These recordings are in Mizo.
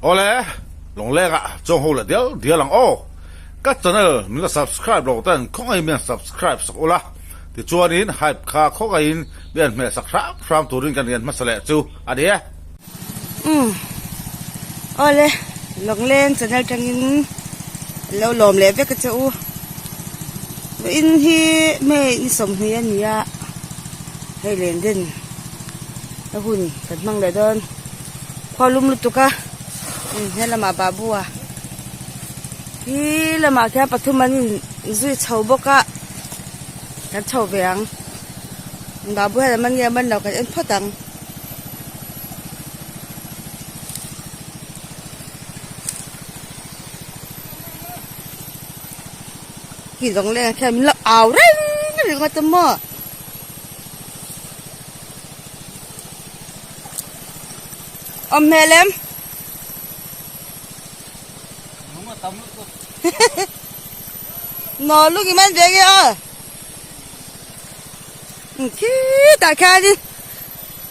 Awle, Lawnglengah chuang ho leh dial dial ang aw. Ka channel min la subscribe lo ten khawngaihin min han subscribe sak ula, tichuanin hype kha khawngaihin min han hmeh sak hram hram turin kan rian hmasa leh chu a ni e. Umm awle Lawngleng channel tangin lo lawm leh vek a che u. Vawiin hi May ni 20 a ni a, hei lenden a hun kan hmang leh dawn. Khua lum lutuk a umm he lamah babu a khi lamah khian pathum an in zui chho bawk a kan chho ve ang babu hian a man nge a man lo kan en phawt ang. Khi lawng leng ah khian min lo au reng ringawt a maw. Awm hmel em? Nó lung i man ve nge aw. Khitah khianin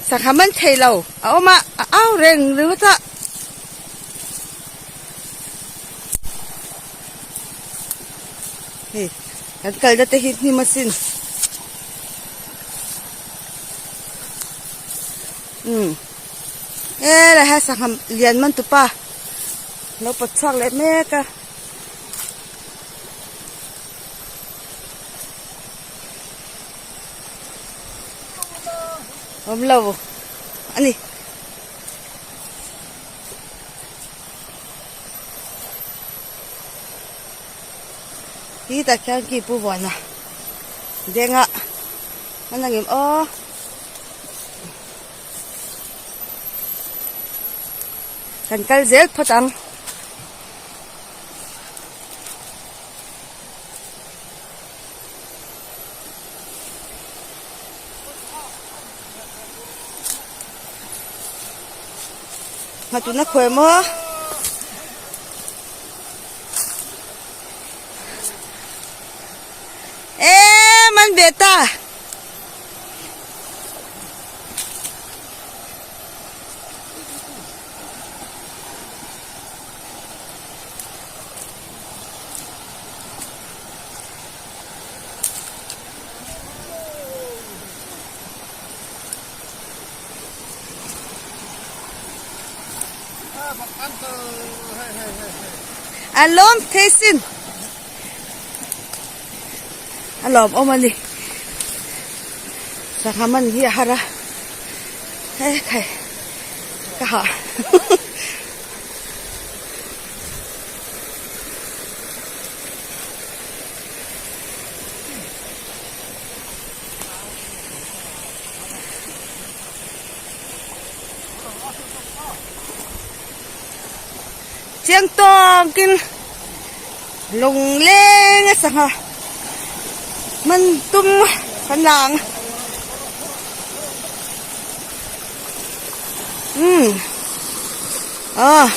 sangha man thei lo a awm a, a au reng ringawt a. Hei kan kalna te hi hnim asin. Umm e la he sangha lian man tupa lo pawt chhuak leh mek a. Awm lo a ni. Hi tah khian ki pu vuana denga an ang em aw. Kan kal zel phawt ang. Nghatuna khawi maw? Em an ve ta. A lawm thei sin a lawm awm a ni sangha man hi a har a he khai ka hah Chiang tawkin lung leng a sangha man tum kan la ang umm ah.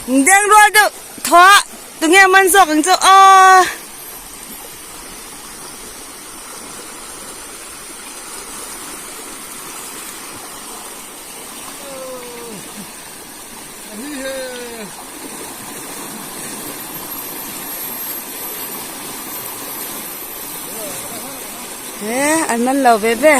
Deng rual deuh thaw a tunge man zawk ang chu aw. He an man lo ve ve.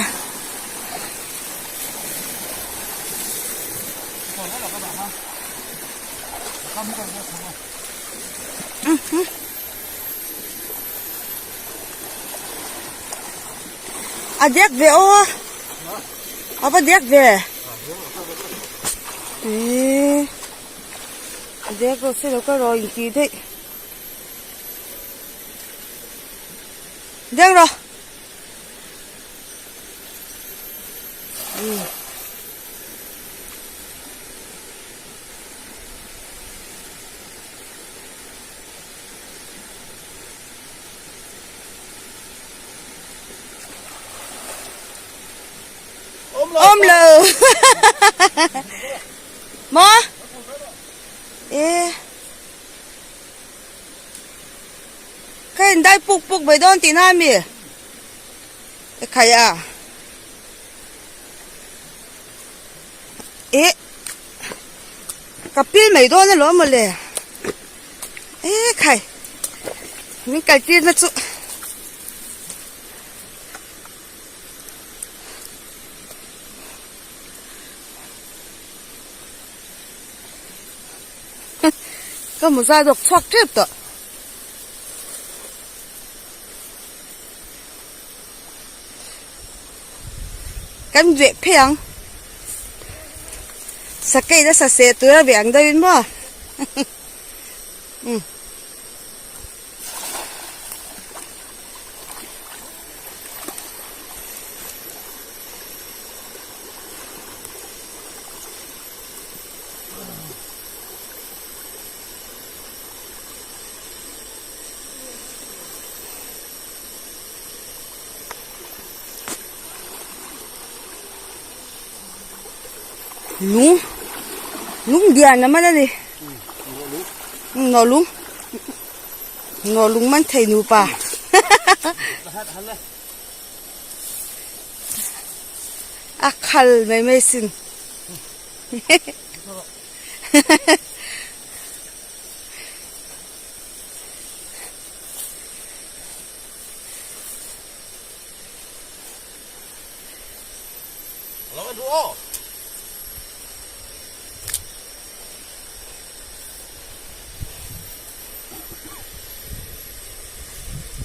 A dek ve aw a va dek ve eee a dek lo se lo ka rawh intih daih dek rawh. Awm lo maw e ka in dai puk puk mai dawn tihna a mi. Ekhai a eh ka pil mai dawn alawm mawle ekhai min kal tir na chu ka mawza zawk chhuak tep tawh. Kan veh phei ang sakei nasa seh tur a veh ang deuhin maw umm. Lung lung lian a man a ni nawh lung nawh lung man thei nupa a khal mai mai sin.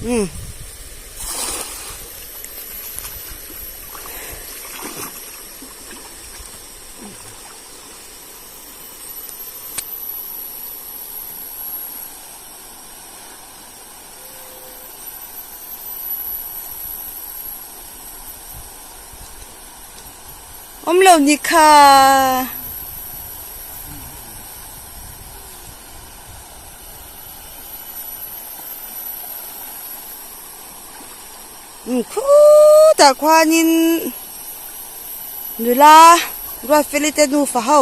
Umm. Awm lo ni kha. Khutah khuanin nula Ruatfeli te nufa ho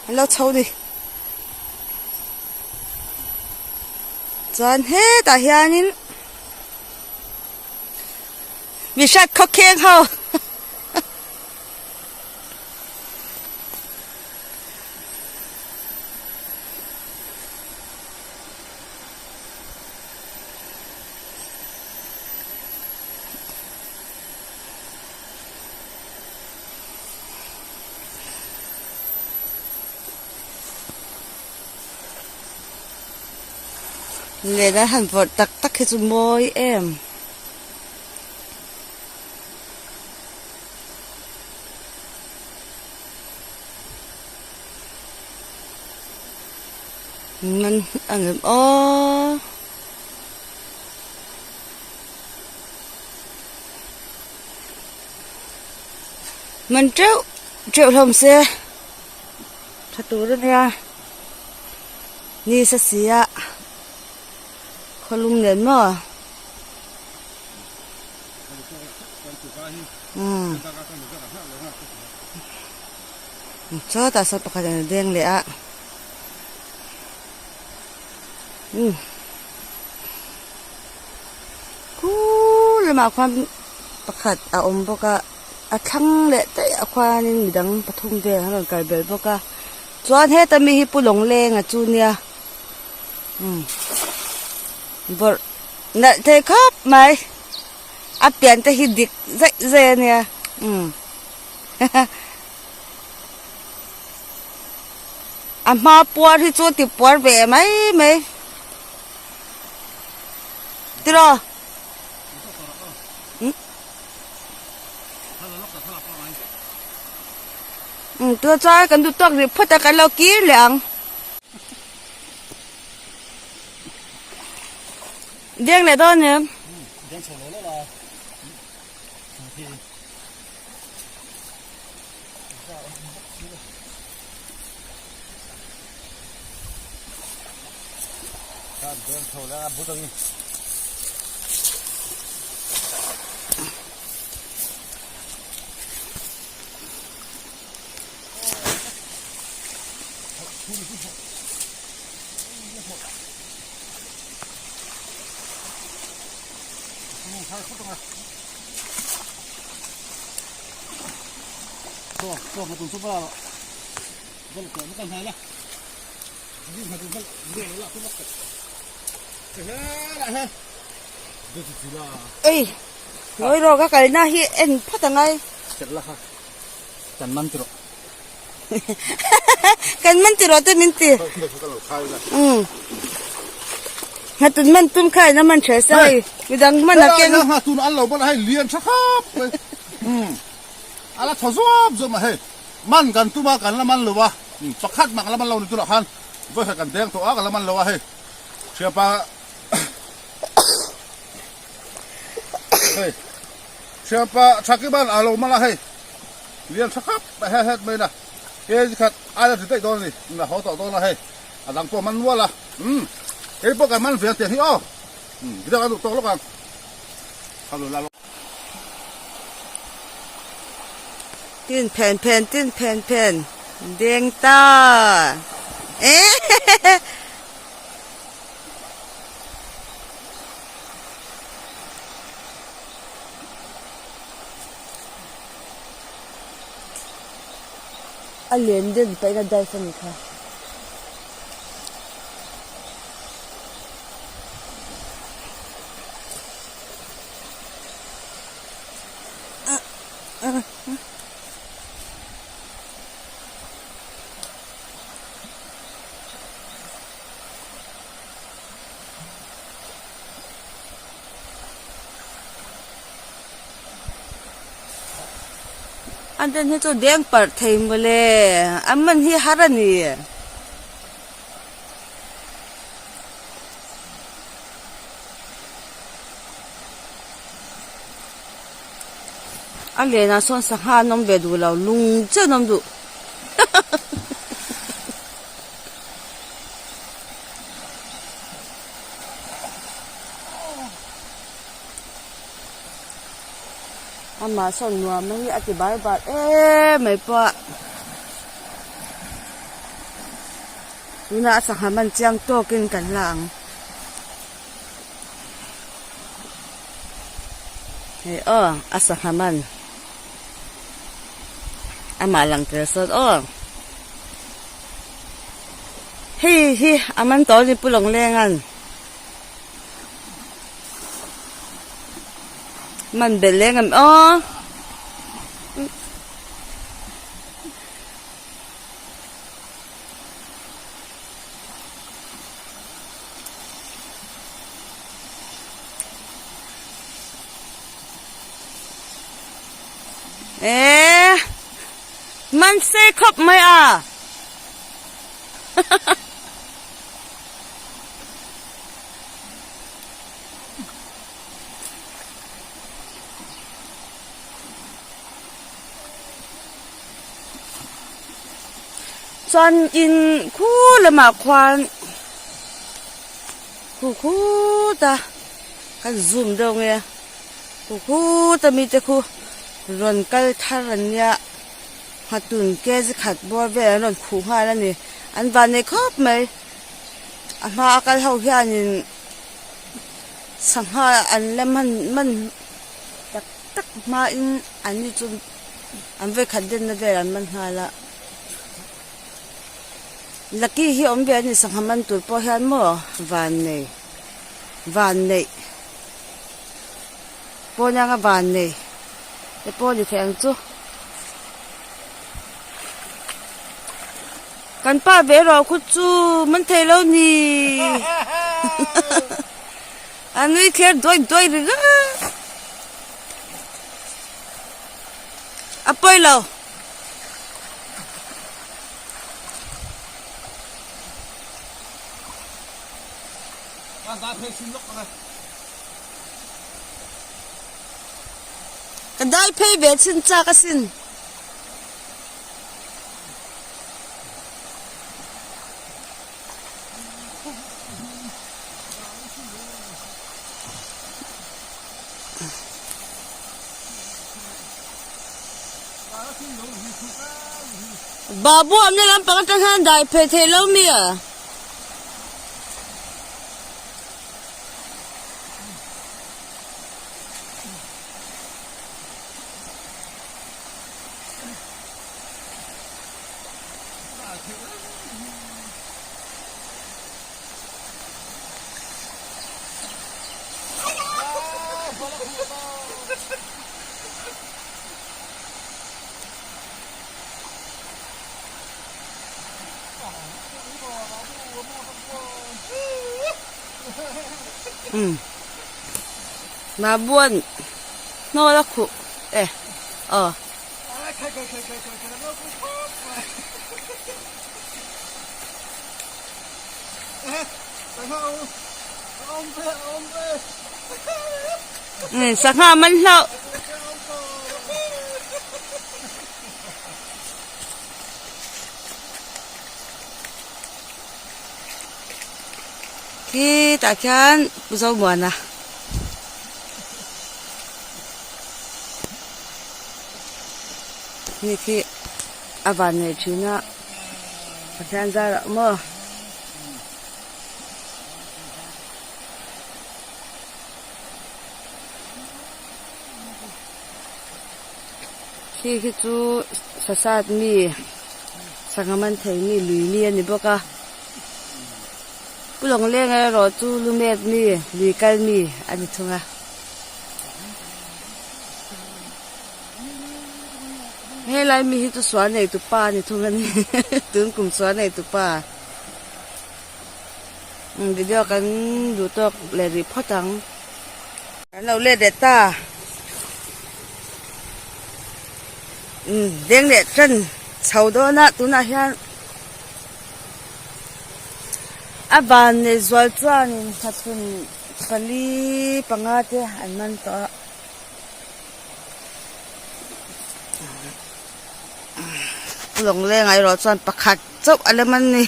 an lo chho ni. Chuan hetah hianin mi hriat khawkheng ho Len a han vawrh tak tak hi chu mawi em. Man a ngem aw. Man teuh teuh hlawm se tha tur a nia ni sa si a khawlum nen maw umm chutah sawn pakhat in a deng leh a umm. Khuh lamah khuan pakhat a awm bawk a a thlang leh daih ah khuanin midang pathum vel an rawn kal belh bawk a chuan heta mi hi pu lawnglenga chu nia umm bawrh nalh thei khawp mai a pian te hi dik zaih zaih a nia umm a hma puar hi chu ti puar ve mai mai. Tiraw? Um tuna chuan kan duh tawk rih phawt a kan lo kir leh ang. Deng leh dawn em? Ei ngawi rawh ka kalna hi en phawt ang ai. Kan man ti rawh te min ti. Umm. Nghatun man tum kha ina man tha sa hei. Midang man a keng. Nghatun an lo bawlh a hei lian tha khawp mai. Umm. A la thaw zuap zuap a hei. Man kan tum a kan la man lo a. Pakhat mah kan la man lo ni tunah khan vawikhat kan deng tawh a kan la man lo a hei. Thianpa hei. Thianpa Thakiban a lo man a hei. Lian tha khawp mai he het mai na kg khat aia ri daih dawn a ni na haw tawh dawn a hei a dang pawh a man nual a umm kei pawh kan man ve ang tiang hi aw umm video kan duh tawk lawk ang Tin phen phen tin phen phen deng ta eh. A len den paih na dive a ni kha. An den hi chu deng parh thei mawle a man hi har a ni. A lenah sawn sangha an awm ve duh lo lung chiah an awm duh. Amah sawn nuam a hi a ti bar bar em mai pawh a tunah a sangha man chiang tawkin kan la ang hei aw a sangha man amah lang tel sawn aw hei hi a man tawh a ni pu Lawngleng an. Man belh leng em aw. Eh, man se khawp mai a. Chuan in khu lamah khuan khu khuta kan zoom deuh nge khu khuta mite khu rawn kal thar an nia nghatun kg khat bawr vel an rawn khuh nghal a ni an vannei khawp mai. A hma a kal ho hianin sangha an la man man tak tak hmain an ni chu an vawikhat denna vel an man nghal a lucky hi awm ve a ni sangha man tur pawh hian maw van nei van neih pawn anga van nei te pawh a ni thei ang chu. Kan pa ve rawh khu chu man thei lo ni. A nui thler duai duai ri ringawt. A pawi lo. Ka dai phei ve chin chak asin. Babu amna lampang atang hian dai phei thei lo mi a? Umm Mabuan hnawl a khuh e aw. Sangha man hlauh. Khi tah khian Pu Zomuana. Ni khi a van nei thin a Pathian zarah maw. Khi khi chu sasat mi sangha man thei mi lui mi a ni bawk a pu lawngleng erawh chu lumet mi lui kal mi a ni thung a. Helai mi hi chu sual nei tu pa a ni thung a ni tun kum sual nei tu pa video kan duh tawk leh rih phawt ang. Kan lo let leh ta. Umm deng leh tan chho dawn a tunah hian a van nei zual chuanin hachhun pali panga te an man tawh a. Lawngleng erawh chuan pakhat chauh a lem a ni.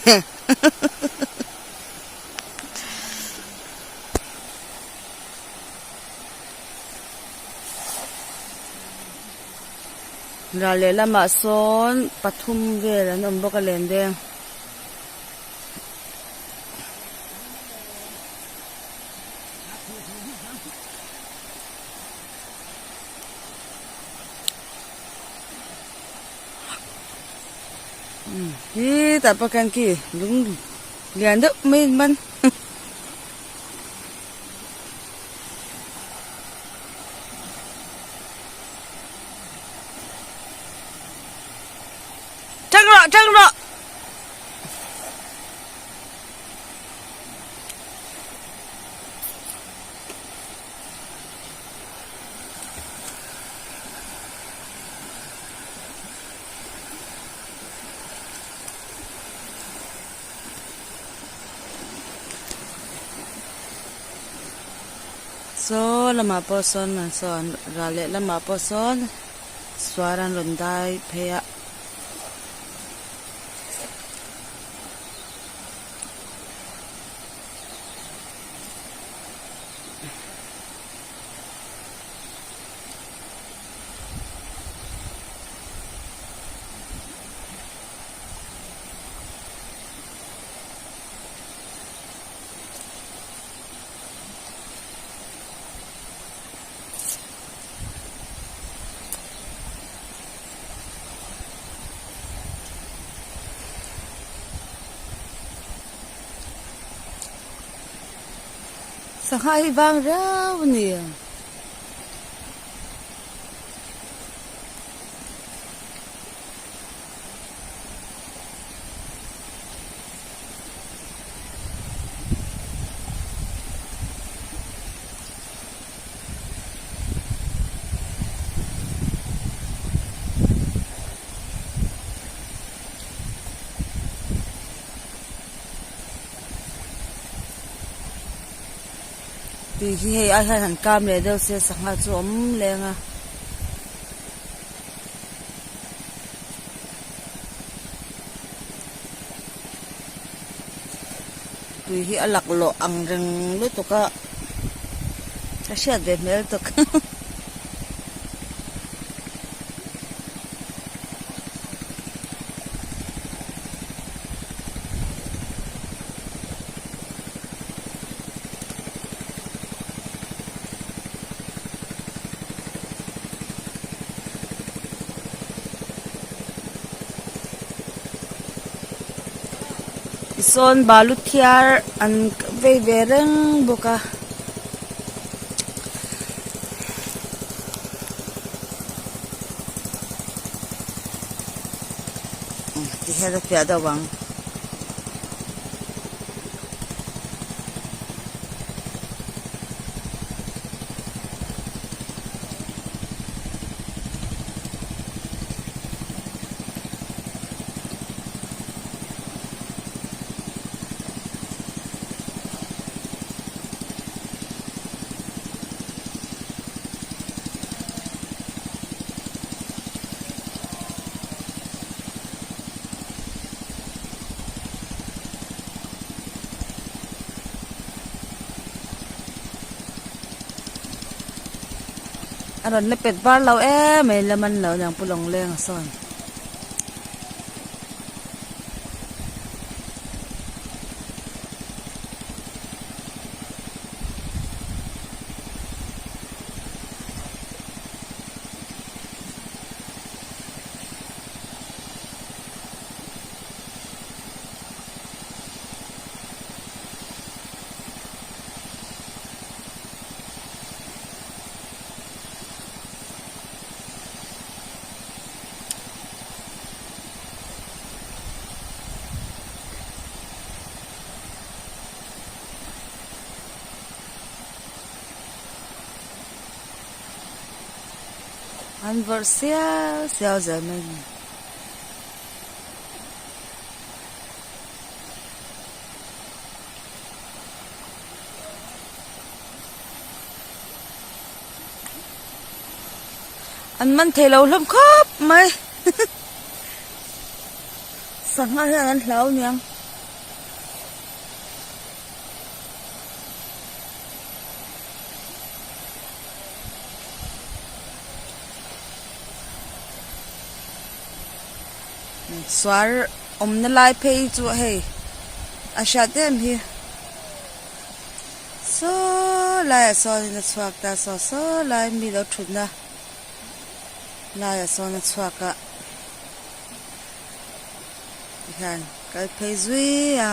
Ral lehlamah sawn pathum vel an awm bawk a len deng. Hi tah pawh khian khi lung lian deuh mai an man. Tang rawh tang rawh. Saw lamah pawh sawn an saw an ral leh lamah pawh sawn suar an rawn dai phei a. Sangha hi vang riau a ni. Tui hi hei ai hian han kam leh deuh se sangha chu a awm leng a. Tui hi a laklawh ang reng lutuk a ka hriat ve hmel tuk. Tisawn balu thiar an vei ve reng bawk a. Ti hian a fiah deuh ang. A rawn la pet var lo em mai la man lo niang pu Lawngleng a sawn. An vawrh siau siau zel mai a ni. An man thei lo hlawm khawp mai sangha hian an hlau aniang. Suar awmna lai phei chu hei a hriat em hi. Saw laiah sawnin a chhuak ta saw saw lai mi lo thutna laiah sawn a chhuak a tihian kal phei zui a.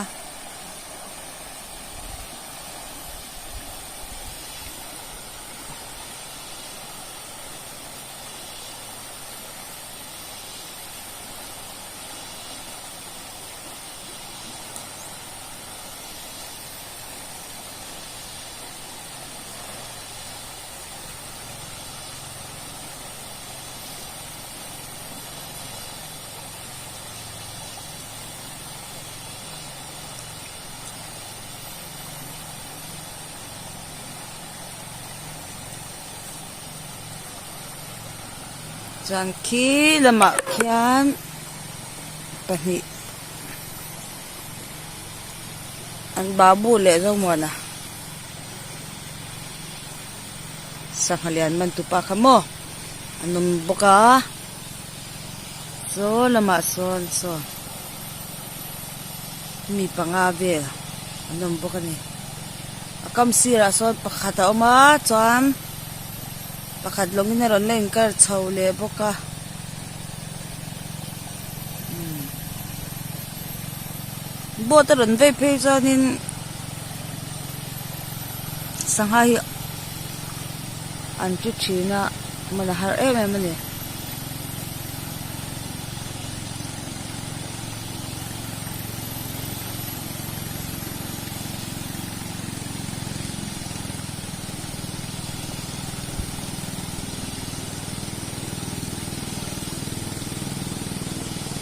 Chuan khi lamah khian pahnih. An babu leh Zomuana sangha lian man tupa kha maw an awm bawk a saw lamah sawn saw mi panga vel an awm bawk a ni a kam sirah sawn pakhat a awm a chuan pakhat lawngin a rawn la inkar chho leh bawk a. Boat a rawn vei phei chuanin sangha hi an ti thin a man a har em em a ni.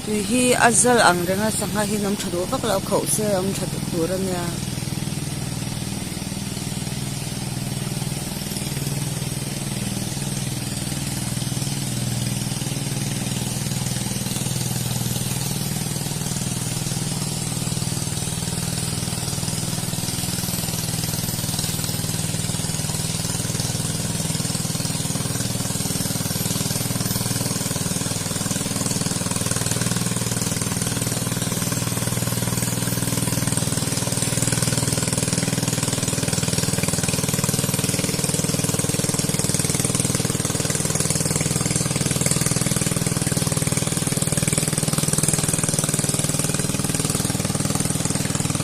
Tui hi a zal ang reng a sangha hi an awm tha duh vak lo a khauh se a awm tha duh tur a nia.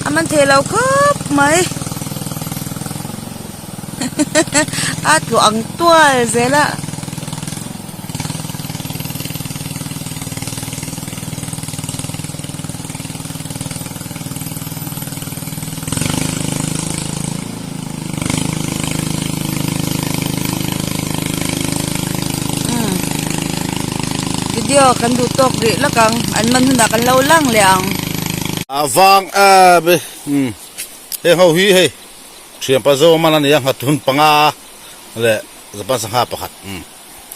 A man thei lo khawp mai a tlu ang tual zel a. Video kan duh tawk rih lawk ang, an man hunah kan lo lang leh ang. A vang em e, umm heng ho hi hei thianpa zo man a nia nghatun panga leh Japan sangha pakhat umm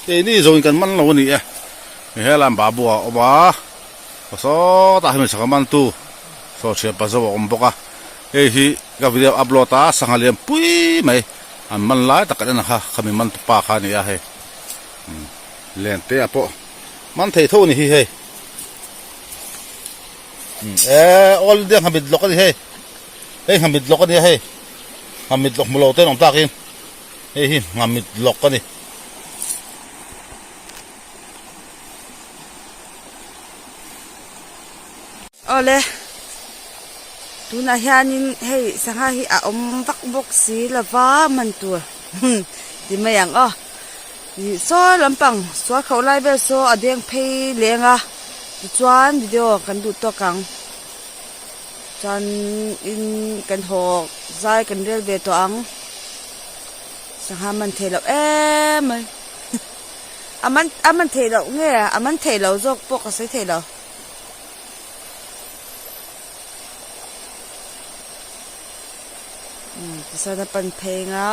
keini zawngin kan man lo a ni e, helam babu a awm a. Ka sawtah hian sangha mantu saw thianpa zo a awm bawk a, hei hi ka video upload a sangha lian pui mai an man lai tak kan en ang kha khami man tu pa kha a ni a hei len te ah pawh man thei tho a ni hi hei eh all india nghamit lawk a ni hei hei nghamit lawk a ni a hei nghamit lawk hmu lo te an awm tak in hei hi nghamit lawk a ni. Awle, tunah hianin hei sangha hi a awm vak bawk si lova man tur ti mai ang aw. Ih saw lampang sual khauh lai vel saw a deng phei leng a tichuan video kan duh tawk ang. Chuan in kan haw zai kan rel ve tawh ang. Sangha man theih loh em mai. A man a man theih loh nge a man theih loh zawk pawh ka sawi thei lo. Umm tichuan a pan phei ang a.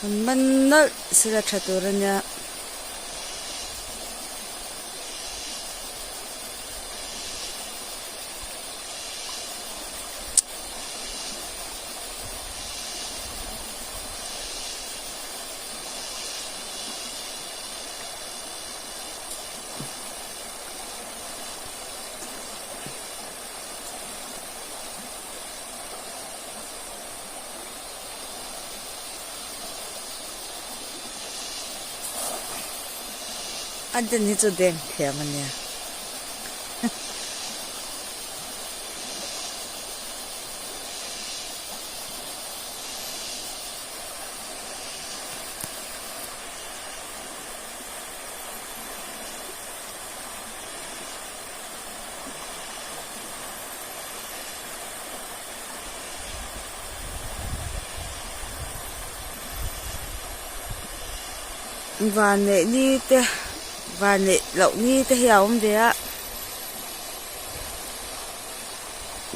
An man nawlh sela tha tur a nia. A den hi chu deng thiam a nia. Vanneih ni te vanneih loh ni te hi a awm ve a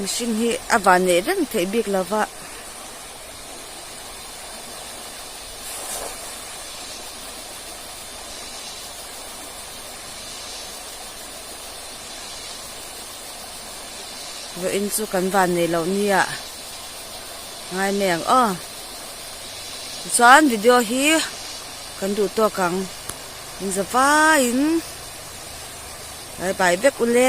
mihring hi a vanneih reng theih bik lo va. Vawiin chu kan van nei loh nia ngai mai ang aw tichuan video hi kan duh tawk ang in za vaiin bye bye vek ule.